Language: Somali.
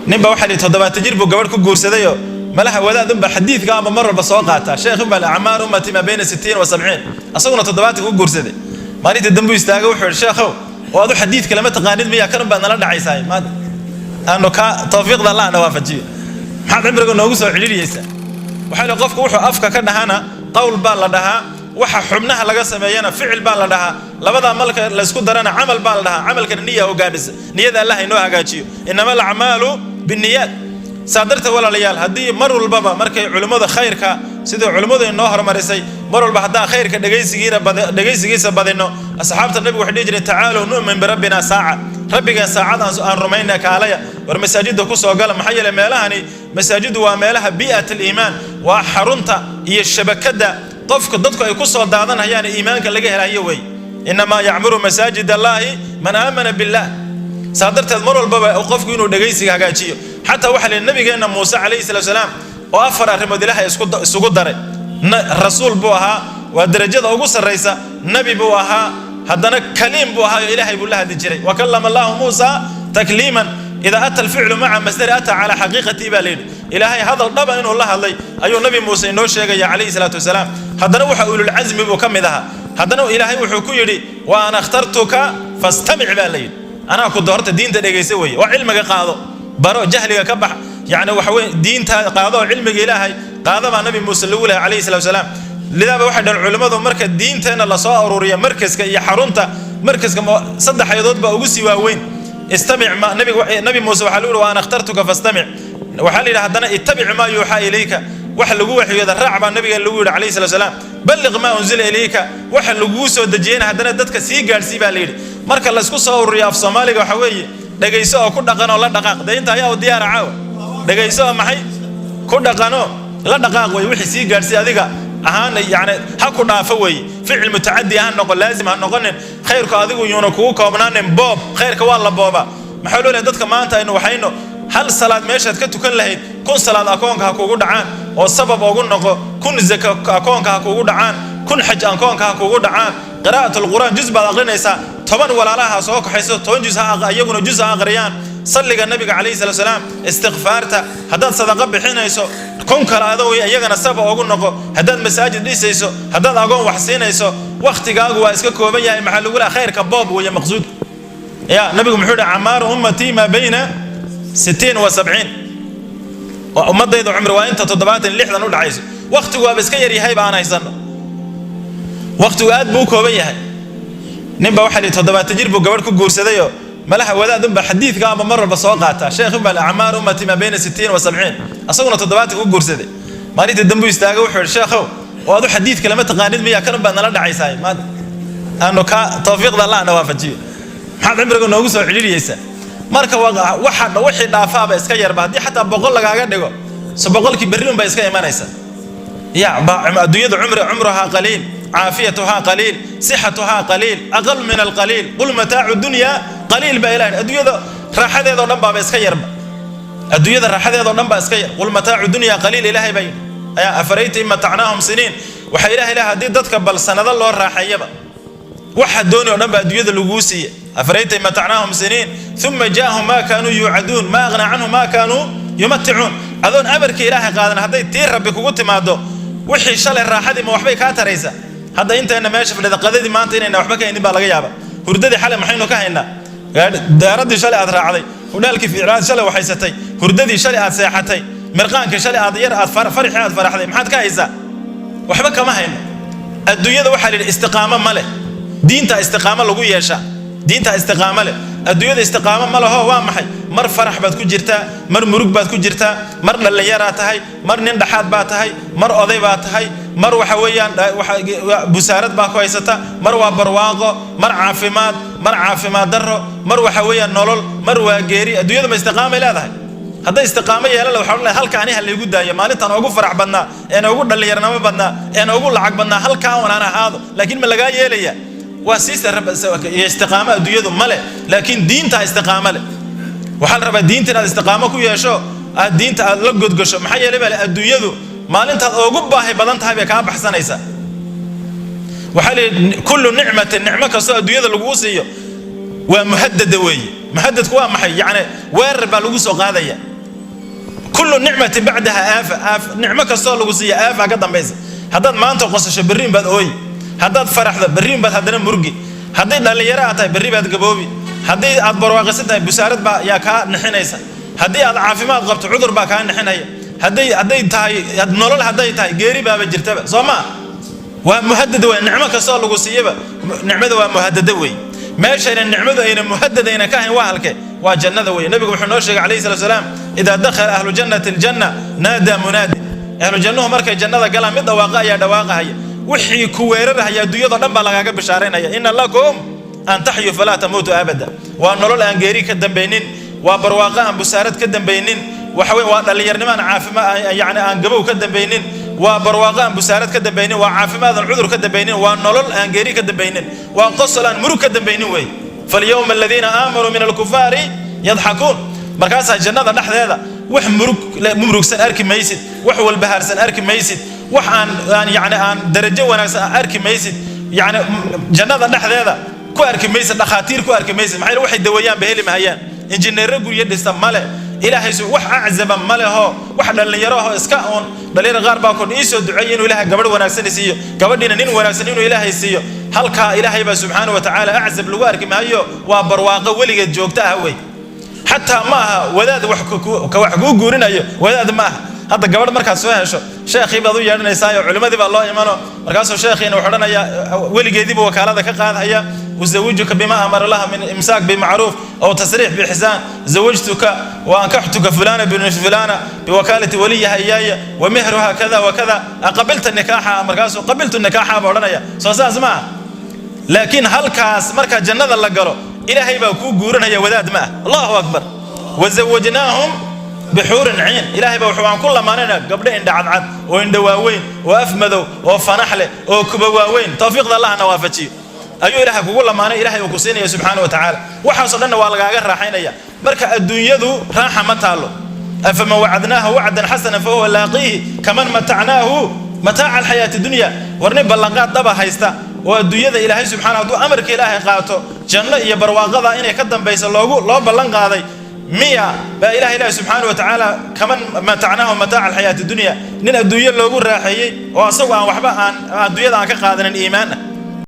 Ninba waxaa lihi 70 jir buu gabadh ku guursadayoo malaha wadaadunba xadiidka ama mar walba soo qaataa, sheekhunbaa acmaaru ummati maa bayna 60 wa 70, asaguna 70 ku guursaday. Maalintii dambu istaagay, wuxuu yidhi: "Sheekhow, oo adu xadiidka lama taqaanid miyaa? Kanun baad nala dhacaysaa. Maad aanu ka tawfiiqda Allah na waafajiyo. Maxaad cimriga noogu soo cidhiidhiyeysaa?" Waxaa lihi qofku wuxuu afka ka dhahana qowl baa la dhahaa, waxa xubnaha laga sameeyana ficil baa la dhahaa, labadaa malka laysku darana camal baa la dhahaa. Camalkana niya hogaamisa. Niyada Allah inoo hagaajiyo. Innama alacmaalu binniyaat. Saa darteed, walaalayaal, haddii mar walbaba markay culimmada khayrka, sidai culimmadu inoo horumarisay, mar walba haddaan khayrka dhegaysigiisa badino. Asxaabta nabigu waxay dhihi jireen: "Tacaaluu nu'min birabbina saaca." Rabbigeen saacad aan rumayna, kaalaya, war masaajidda ku soo gala. Maxaa yeelay, meelahani masaajiddu waa meelaha bii'at aliimaan, waa xarunta iyo shabakadda qofka dadku ay ku soo daadanayaan, iimaanka laga helayo wey. Innamaa yacmuru masaajid allaahi man aamana billah. Saa darteed, mar walbaba qofku inuu dhegaysiga hagaajiyo. Xataa waxaa la yidhi nabigeenna Muuse calayhi salaatu salaam, oo afar arrimood Ilaahay isugu daray: rasuul buu ahaa, waa darajada ugu sarraysa, nebi buu ahaa, haddana kaliim buu ahaa oo Ilaahay buu la hadli jiray. Wa kallama Allahu Muusa takliiman. Idaa ata alficlu maca masdari ata calaa xaqiiqatii baa la yidhi. Ilaahay hadal dhaba inuu la hadlay ayuu Nabi Muuse inoo sheegaya calayhi salaatu wasalaam. Haddana waxa ululcasmi buu ka mid ahaa. Haddana Ilaahay wuxuu ku yidhi: "Wa ana akhtartuka fastamic" baa la yidhi. Anaa ku doorta, diinta dhegaysa weeye, waa cilmiga qaado, baro, jahliga ka bax. Yacni waxa weye, diinta qaado oo cilmiga Ilaahay qaado baa Nabi Muuse lagu lehay calayhi salatu wasalaam. Lidaaba waxay dhahan culimmadu, marka diinteenna lasoo aruuriya, markaska iyo xarunta markaska saddex ayadood baa ugu sii waaweyn. Istamic ma nabiga, Nabi Muuse waxaa lagu yidhi: "Wa ana akhtartuka fastamic." Waxaa la yidhi haddana: "Ittabic maa yuuxaa ilayka." Waxa lagu waxyooda raac baa nabiga lagu yidhi calayhi salatu wasalaam. "Balliq maa unzila ilayka." Waxa laguu soo dejiyeyna haddana dadka sii gaadhsii baa la yidhi. Marka laysku soo ururiyo, af Soomaaliga waxa weeye: dhegayso oo ku dhaqan oo la dhaqaaq. Dee inta ayaa u diyaara caawa? Dhegayso oo maxay ku dhaqano la dhaqaaq wey. Wixii sii gaadhsii adiga ahaan, yani ha ku dhaafo weeye. Ficil mutacadi ha noqon, laazim ha noqonin. Khayrku adigu yuuna kugu koobnaanin. Boob khayrka waa la boobaa. Maxaa loo leeyahay dadka maanta aynu waxayno hal salaad meeshaad ka tukan lahayd, 1000 salaad akoonka ha kugu dhacaan oo sabab ugu noqo, 1000 zaka akoonka ha kugu dhacaan, 1000 xaj akoonka ha kugu dhacaan, qiraa'atul Qur'aan juz baad aqrinaysaa, 10 walaalaha soo kaxayso, 10 juz ha iyaguna juz ha aqriyaan, salliga nabiga calayhi salaatu salaam, istikfaarta, haddaad sadaqa bixinayso, 1000 kale adoo iyagana sabab ugu noqo, haddaad masaajid dhisayso, haddaad agoon wax siinayso. Wakhtigaagu waa iska kooban yahay. Maxaa lagu leeyahay? Khayrka boob weeye maqsuud ya. Nabigu muxuu yidhi? Acmaaru ummatii maa bayna 60 wa 70. Ummadayda cumri waa inta 70, 60 u dhacayso. Wakhtigu waaba iska yar yahay, ba aan haysano. Wakhtigu aad buu u kooban yahay. Ninba waxaa lihi 70 jir buu gabadh ku guursadayoo malaha wadaadunba xadiidka ama mar walba soo qaataa, sheekhunbaa acmaaru ummati maa bayna 60 wa 70, asaguna 70 ku guursaday. Maalintii dambu istaagay, wuxuu yidhi: "Sheekhow, oo adu xadiidka lama taqaanid miyaa? Kanun baad nala dhacaysaa. Maad aanu ka tawfiiqda Allah na waafajiyo. Maxaad cimriga noogu soo cidhiidhiyeysaa?" Marka waxa wixii dhaafaaba iska yarba. Haddii xataa 100 lagaaga dhigo, so 100-kii berri unbaa iska imanaysa. Ya adduunyada cumri cumruhaa qaliil, caafiyatuhaa qaliil, sixatuhaa qaliil, aqal min alqaliil. "Qul mataacu dunya qaliil" baa Ilahi. Adduunyada raaxadeedoo dhan baaba iska yarba. Adduunyada raaxadeedoo dhan baa iska yar. "Qul mataacu dunya qaliil" Ilaahay baa yidhi. Ayaa afarayta in matacnaahum siniin. Waxaa Ilahay ilahay haddii dadka bal sanado loo raaxeeyaba, waxa dooni oo dhan baa adduunyada laguu siiye. Afarayta in matacnaahum siniin uma jaahum maa kaanuu yuucaduun, maa aghnaa canhum maa kaanuu yumaticuun. Adoon amarka Ilaahay qaadan hadday tii Rabbi kugu timaado, wixii shalay raaxadii ma waxbay kaa taraysa? Hadda intayna meesha fadhida, qadadii maanta inayna waxba ka haynin baa laga yaaba. Hurdadii xalay maxaynu ka haynaa? Daaradii shalay aad raacday, hudhaalkii fiicnaad shalay waxaysatay, hurdadii shalay aad seexatay, mirqaankii shalay aad yar aad farxii aad faraxday, maxaad ka haysaa? Waxba kama hayno. Adduunyada waxaa la yidhi istiqaamo ma leh. Diinta istiqaamo lagu yeeshaa, diinta istiqaamo leh. Adduunyada istiqaamo ma laho. Waa maxay? Mar farax baad ku jirtaa, mar murug baad ku jirtaa, mar dhallinyaraa tahay, mar nin dhaxaad baa tahay, mar oday baa tahay, mar waxa weeyaan busaarad baa ku haysata, mar waa barwaaqo, mar caafimaad, mar caafimaad darro, mar waxa weeyaan nolol, mar waa geeri. Adduunyadu ma istiqaamay leedahay? Hadday istiqaamo yeelan la, waxaa odhan halka ani ha laygu daayo. Maalintan ugu farax badnaa een ugu dhallinyarnimo badnaa een ugu lacag badnaa, halkaa un aan ahaado. Laakiin ma lagaa yeelaya? Waa siisa istiqaamo adduunyadu ma leh, laakiin diinta istiqaamo leh. Waxaa la rabaa diinta inaad istiqaamo ku yeesho, aad diinta aad la godgasho. Maxaa yeelay baa adduunyadu maalintaad ugu baahi badan tahay bay kaa baxsanaysaa. Waxaa la yidhi kullu nicmatin, nicmo kastoo adduunyada laguu siiyo waa muhadada weeye. Muhadadku waa maxay? Yacni weerar baa lagu soo qaadaya. Kullu nicmatin bacdaha aafa, aaf nicmo kastoo lagu siiya aafa ka dambaysa. Haddaad maanta qosasho, berriin baad ooyi. Haddaad faraxdo, berriin baad haddana murgi. Haddii dhallinyaro aad tahay, berri baad gaboobi. Haddii aad barwaaqaysan tahay, busaarad baa yaa kaa nixinaysa. Haddii aad caafimaad qabto, cudur baa kaa nixinaya. Hadday tahay nolol, hadday tahay geeri baaba jirtaba, soo maa? Waa muhadad wey. Nicmo kastoo lagu siiyaba, nicmada waa muhadada wey. Meeshayna nicmadu ayna muhadad ayna ka ahayn waa halke? Waa jannada wey. Nabigu wuxuu noo sheegay calayhi salatu wasalaam: idaa dakhala ahlu jannati aljanna naadaa munaadi. Ahlu jannuhu markay jannada galaan, mid dhawaaqa ayaa dhawaaqahaya. Wixii ku weerarahaya adduunyadoo dhan baa lagaaga bishaaraynaya: ina lakum an taxyu falaa tamuutu abada. Waa nolol aan geeri ka dambaynin, waa barwaaqo aan busaarad ka dambaynin, waxa wey waa dhallinyarnimo aan caafimaad, yani aan gabow ka dambaynin, waa barwaaqo aan busaarad ka dambaynin, waa caafimaad aan cudur ka dambaynin, waa nolol aan geeri ka dambaynin, waa qosol aan murug ka dambaynin wey. Falyawma aladiina aamanuu min alkufaari yadxakuun. Markaasaa jannada dhexdeeda wax murug murugsan arki maysid, wax walbahaarsan arki maysid, wax aan yani aan darajo wanaagsan arki maysid. Yani jannada dhexdeeda ku arki maysid dhakhaatiir, ku arki maysid. Maxay waxay daweeyaan ba heli mahayaan. Injineerro guryo dhista male. Ilaahay wax aczaba ma leho, wax dhallinyaro aho iska uun dhalinyaro. Qaar baa kon ii soo duceeyay inuu Ilaahay gabadh wanaagsan siiyo, gabadhiina nin wanaagsan inuu Ilaahay siiyo. Halkaa Ilaahay baa subxaanahu wa tacaala aczab lagu arki maayo, waa barwaaqo weligeed joogto ah wey. Xataa ma aha wadaad wax ka wax kuu guurinayo, wadaad ma aha. Hadda gabadh markaad soo hesho, sheekhii baad u yeedhanaysaa, culimmadii baa loo imano. Markaasuu sheekhiina wuxuu odhanayaa, weligeediibu wakaalada ka qaadhaya: uzawijuka bima amara laha min imsaak bimacruuf aw tasriix biixsaan, zawajtuka wa ankaxtuka fulana bnu fulana biwakaalati waliyaha iyaaya wa mehruha kada wa kada, aqabilta nikaaxa? Markaasuu qabiltu nikaaxa ba odhanaya. Soo saas ma aha? Laakiin halkaas marka jannada la galo, Ilaahay baa kuu guurinaya, wadaad ma ah. Allahu akbar! Wazawajnaahum bixuurin ciin. Ilaahay baa wuxuu aan ku lamaanayna gabdho indha cadcad oo indha waaweyn oo af madow oo fanax leh oo kuba waaweyn. Tawfiiqda Allahna waafajiyo. Ayuu Ilaahay kugu lamaanay, Ilaahay uu ku siinaya subxaana wa tacaala. Waxaasoo dhanna waa lagaaga raaxaynaya. Marka adduunyadu raaxa ma taallo. Afaman wacadnaahu wacdan xasana fahuwa laaqiihi kaman matacnaahu mataaca alxayaati dunya. War nin ballanqaad dhaba haysta oo adduunyada Ilaahay subxaana hadduu amarka Ilaahay qaato, janno iyo barwaaqada inay ka dambayso loogu loo ballan qaaday miya baa Ilahay subxaana wa tacaala kaman matacnaahu mataaca alxayaati dunya, nin adduunyo loogu raaxeeyey oo asagu aan waxba aan adduunyada aan ka qaadanin iimaan ah.